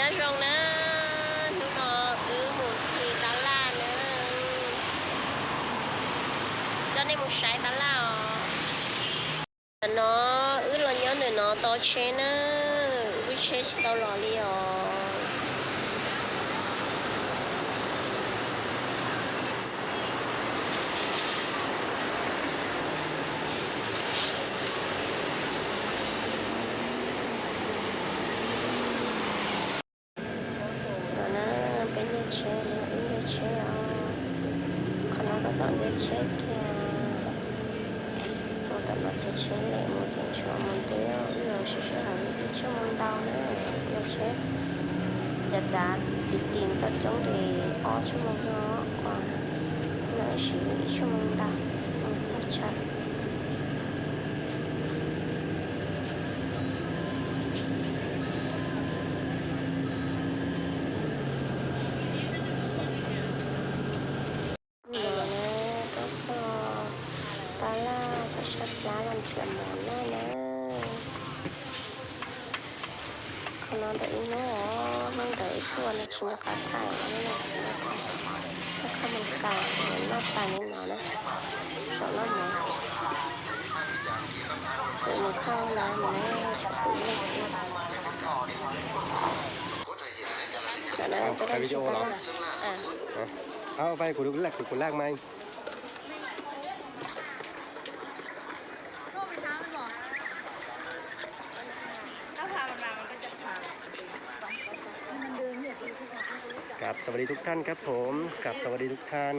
Nyob zoo na, hnub no wb mus ntxhi tab laj na, coj nej mus saib tab laj os. Tam no wb los nyob ntawm no tos tsheb na, wb tsheb tsis tau los li os. No na, peb nce tsheb no, wb nce tsheb os. Qhov no tab tom nce tsheb kiag. Mus tom no tsheb tsheb lem mus tseem tshuav mus ntev, wb yuav sib sij hawm li ib tshuaj moo ntau na. Yuav tsheb txav txav tim tim tau coob li ob tshuaj moo no, no wb siv ib tshuaj moo ntau mus txog chaw. No na, tuaj txog tab laj tso siab plab los nrhiav mov noj na. Qhov no ntawm ib hnub, hnub ntawd ib tuaj no tsis nco qab thaij, hnub no tsis nco qab thaij. Koj mus tais, noj tais li no na, saum noj mov. Txawm mus khau na, mus na, tshuav kuv ib leeg xwb. Peb ua no. Pab kuv laj, kuv laj mas.กราบสวัสดีทุกท่านครับผม กราบสวัสดีทุกท่าน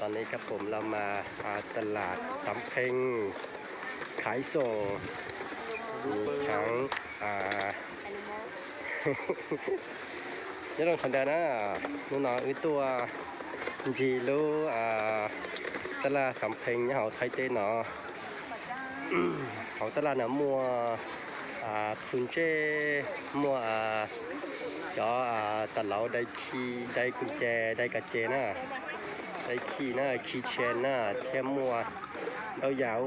ตอนนี้ครับผมเรามาอ่าตลาดสำเพ็ง ขายส่ง มีทั้งอ่า Nyob zoo sawv daws na, hnub no wb tuaj ncig lub tab laj Xam Pheej nyob hauv Thaib teb no. Hauv tab laj no muaj tus ntsej, muaj cov tas lauv dai khi, dai kuj ces, dai kas ces na, dai khi na, khi tshee na, thiab muaj ntau yam,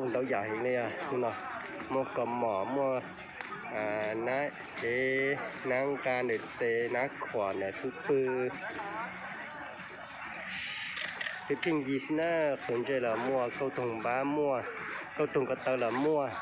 ntau yam heev li hnub no. Muaj kaus mom, muaj nab ev, nab nqa ntawm tes, nab khuam ntawm xub pwg. Pheej pheej yig xwb na, qhwv ntsej los muaj, kauj toog npab muaj, kauj toog ko taw los muaj.